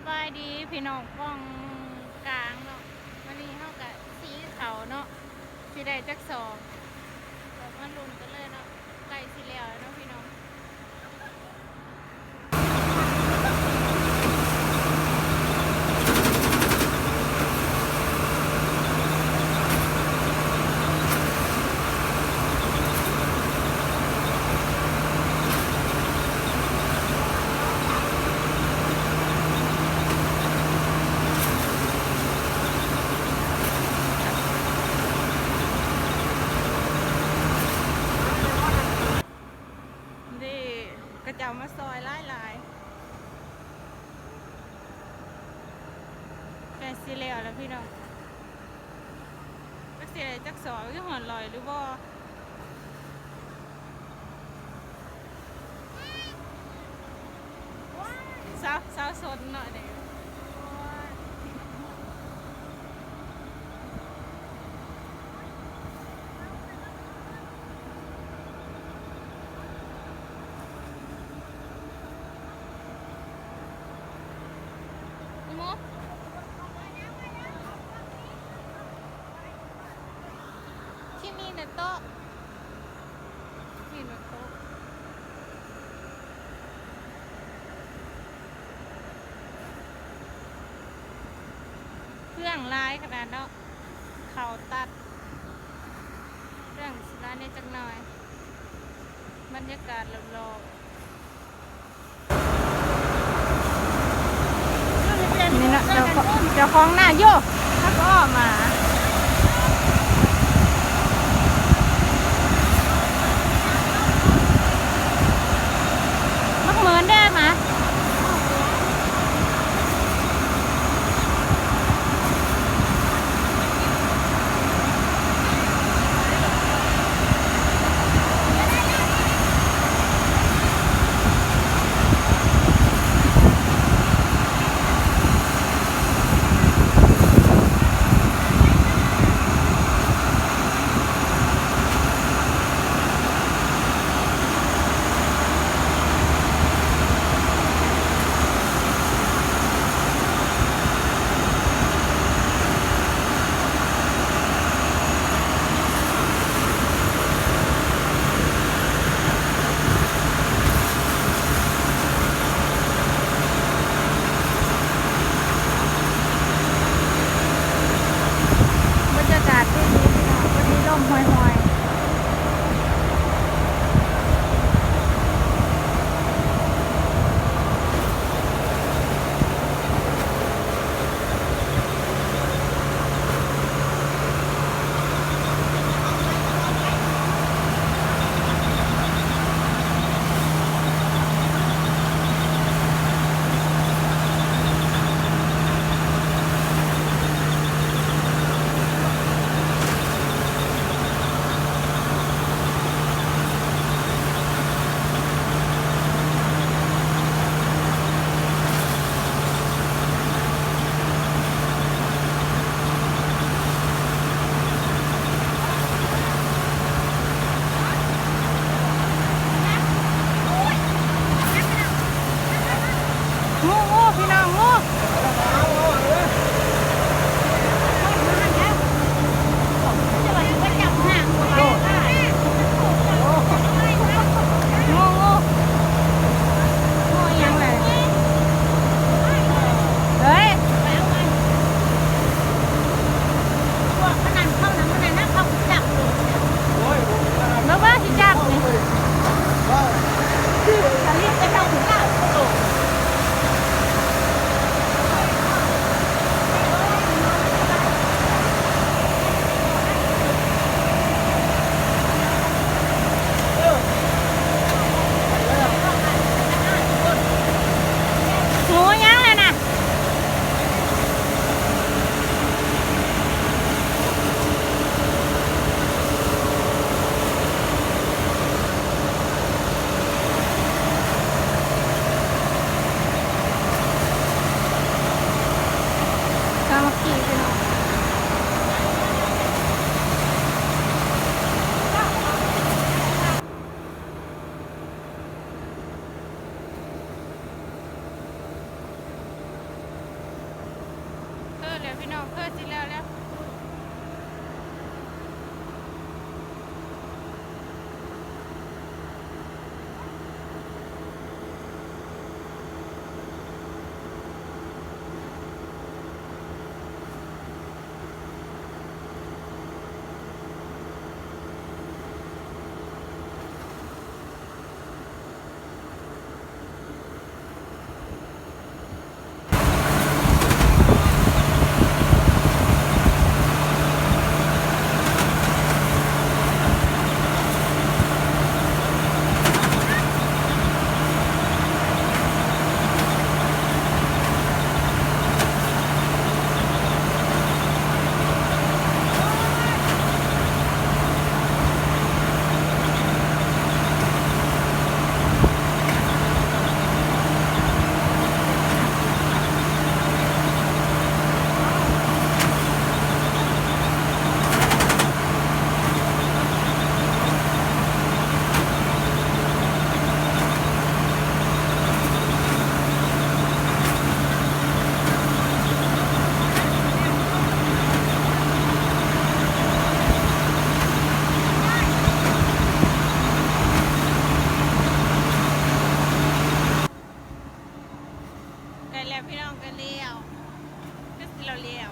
ສະບາຍດີພີ່ນ້ອງປ້ອງກາງເນາະ, ມື້ນີ້ເຮົາກະສີເຂົ້າເນາະ ຊິໄດ້ຈັກສອບ ກໍມາລຸ້ນກັນເລີຍເນາະ. ໃກ້ຊິແລ້ວແລ້ວເນາະພີ່ນ້ອງ. ນີ້ ເຂົາເຈົ້າມາຊ່ອຍຫຼາຍໆ. ໃກ້ຊິແລ້ວແລ້ວພີ່ນ້ອງ, ຈັກຊິໄດ້ຈັກສອບ ຄືຮອດຮ້ອຍຫຼືບໍ່. ສາວ ສາວສົນເນາະນີ້. ອີໂມ 君のと ເຟືອງຫຼາຍຂະໜາດເນາະ, ເຂົ້າຕັດ ເຟືອງຊິຫຼາຍແດ່ຈັກໜ້ອຍ. ບັນຍາກາດລອບໆ ນີ້ນະ ເຈົ້າຂອງ ເຈົ້າຂອງນາຢູ່ ເຂົາກໍອອກມາ. ບັກເໝິນເດ້ມາ. ບັນຍາກາດດີໆ ພີ່ນ້ອງ, ພໍດີລົມຫ້ອຍໆ. ງູ ງູ ພີ່ນ້ອງ ງູ ງູ ງູ ງູອີ່ຫຍັງແຫຼະ. ເຮີ້ຍ ພວກອັນນັ້ນເຂົານຳ ອັນນັ້ນນະ ເຂົາຈັບໂລດ. ໂອ້ຍ ບໍ່ວ່າຊິຈັບນີ້ ສະລິດໄປເຂົາຈັບໂລດ. ແລ້ວພີ່ນ້ອງ ເພື່ອຊິແລ້ວແລ້ວ. ໃກ້ແລ້ວພີ່ນ້ອງ ໃກ້ແລ້ວ ຄືຊິແລ້ວແລ້ວ.